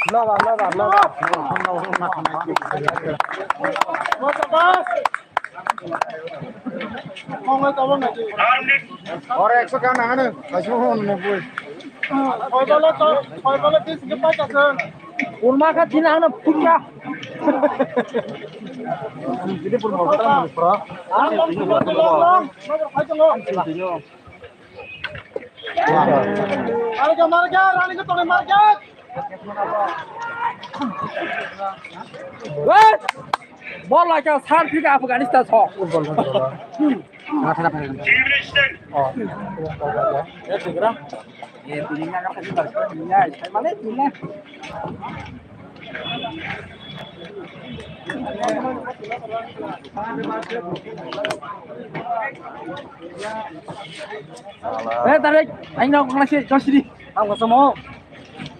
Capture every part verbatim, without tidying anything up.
Nada, nada, nada. Oro ekso kha nang ano, kaisa hwn mo bui. Koibala to, koibala tis ke pacha se. Urma kha thina ano phukya. Jadi pun mau kata mau pra. Ang long, long, long, long. Rani ka market, rani ka tole market. Wait! Bol la kya sar phika Afghanistan so. Eh, tarik, aing nang kong nasi, kau sini. Ang kosong mau.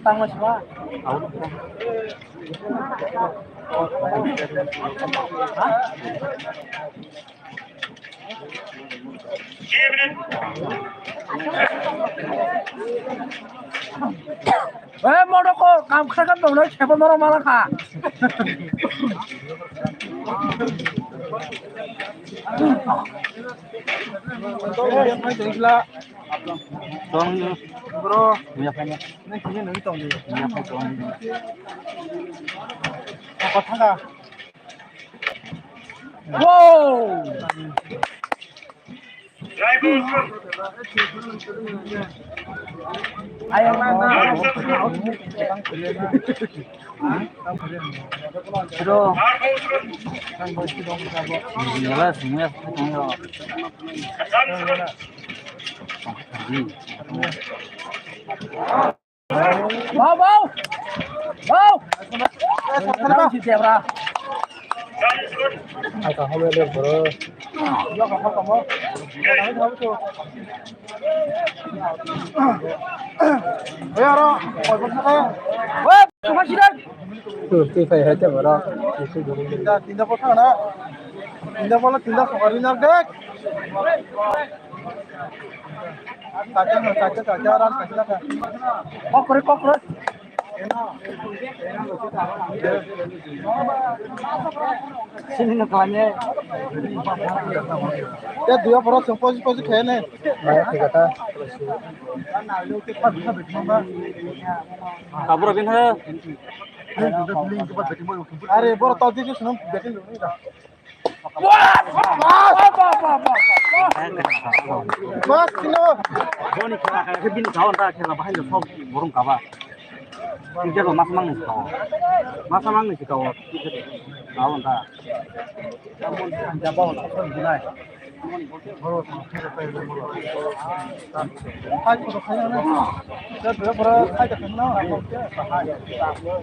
Tang nasi ma. Eh, modo ko kam khaka dong na, sebo moro mala kha. Tong bro. Nang sini nang tong. Apa thangka? Wow! Ayang mana? Bro. Nela sini ya. Bau, bau! Bau! Bau si debra. Ai ka home le bro. Yo ka home ka mo. Hey aro, koi bol sa. Woi, cuma sih dek. Tuh, tuh saya aja bro. Itu dulu. Tinda, tinda bol sa na. Tinda bol, tinda sokari na dek. Kokre, kokre. Sini na kanya. Ya, dua borok chwng poji poji khe ne. Maya thika ta. Kabura bin ha. Are, borok tau digi sunam betin. Mas, sino. Boni khela kha khe bini thawan ta khela bahai le sok borom kaba. Khe lo mas mang ni thawan. Mas mang ni thawan. Thawan ta.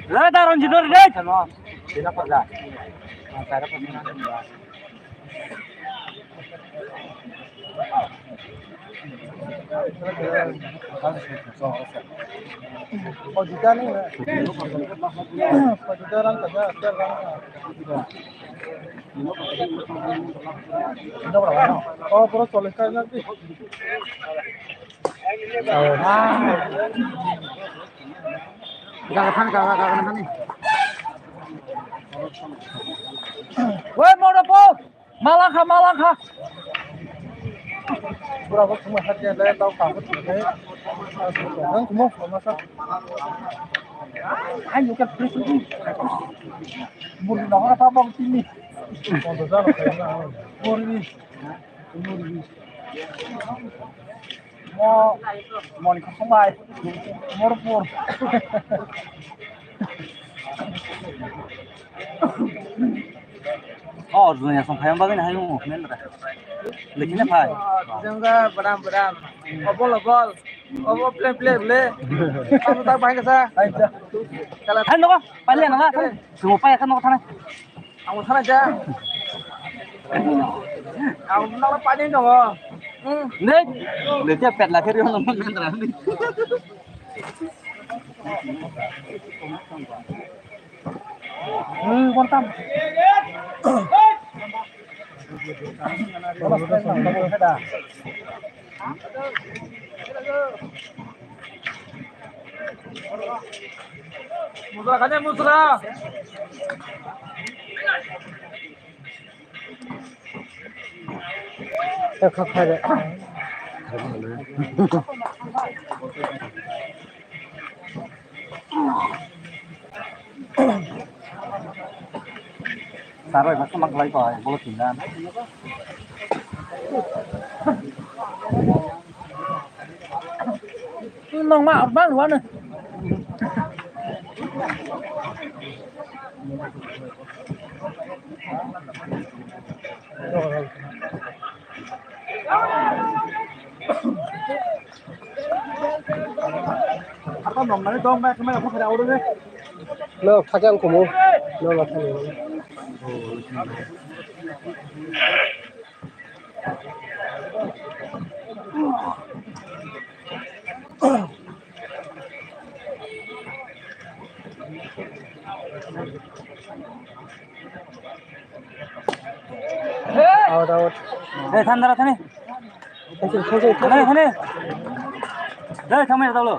Re daron jidor re. Oh, bro, cholish ka na. Woi, mono po! Malakha, malakha! Pura bo thuma hat ya, dai tau ka bo thuma. Ang thuma thuma sa. Ai, you can press it. Muri na hora pa bang tini. Muri. Muri. Mo, moni khosong bai. Morpur. Oh, dunia song phai bagwi na hayu, men ra. Lekine phai. Jengga badam badam. Obol obol. Obo play play play. Kamu tak bahai kasa. Hai nogo, pali nogo. Sumo pai kan nogo thana. Ang sana ja. Ang nang pani nogo. Ne, ne pet la kiri nogo men ra. Hmm, kontam. Musra khane musra. Ekha khaire. Saroi ba sama khlai bai, bolo tinda. Nong ma bang ruan. No, thake ang kumu. No, no, thake. Out, out. Hey, than dara, thani. Thani, thani. Hey, thangmai dalo.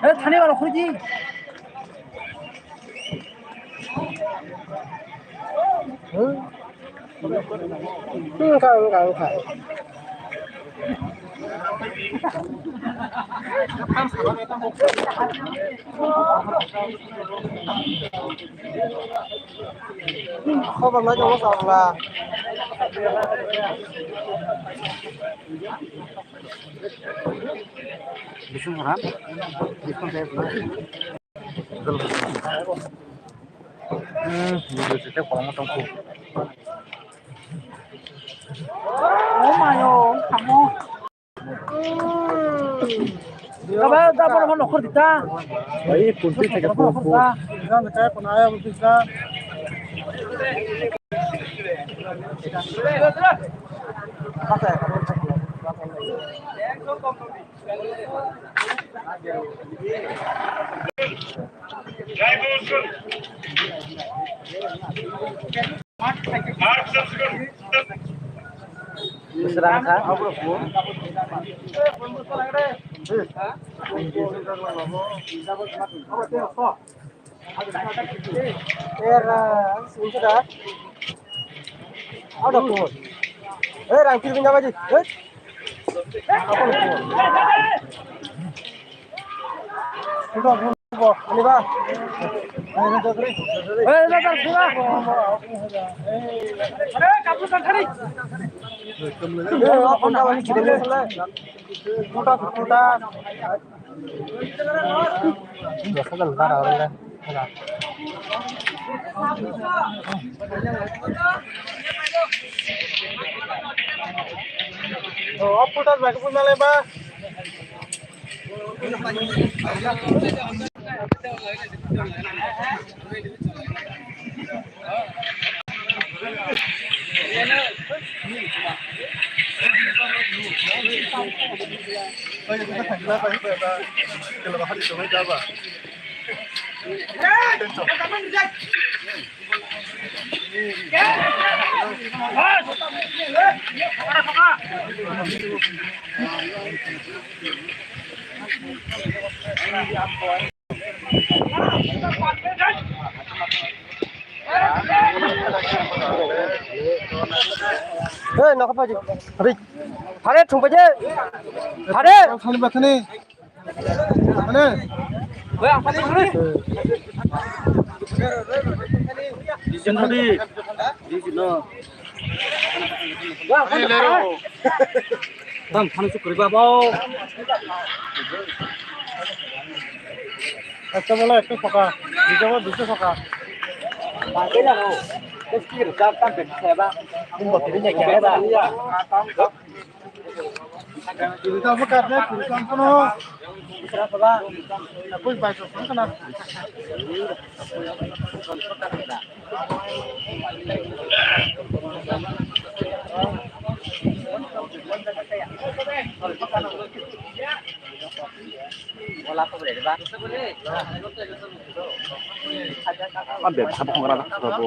Hey, thani balo khuji. Hmm? Wngkha, wngkha, wngkha. Khobor lai tongo sabla. Bising haram. Bising saya pernah. Hmm, video sete kolom tongkho. Oh my, oh, kamu. Kaba da boro hono khor dita. Ai, punti theke punti. Jan kai kono aya punti ka. Era, sinci dah. Ada tuh. Eh, rangkir punya apa sih? Eh? Apa tuh? Ini, Bang. Eh, ini, Bang. Eh, apa, Bang? Kota, kota. Oh, putar bagi pun malah, Bang. Hei, nokha paji. Hari. Hari, thung paji. Hari. Thani ba thani. Thani. Hei, lero. Tam thani su kuri babo. Ekta bola ekta saka, dui ta bola dui ta saka. Tum botiri nya kya ba? Dui ta bola kar de, dui ta bola. Koi bai so kana. Ambe bhab hongra na babo.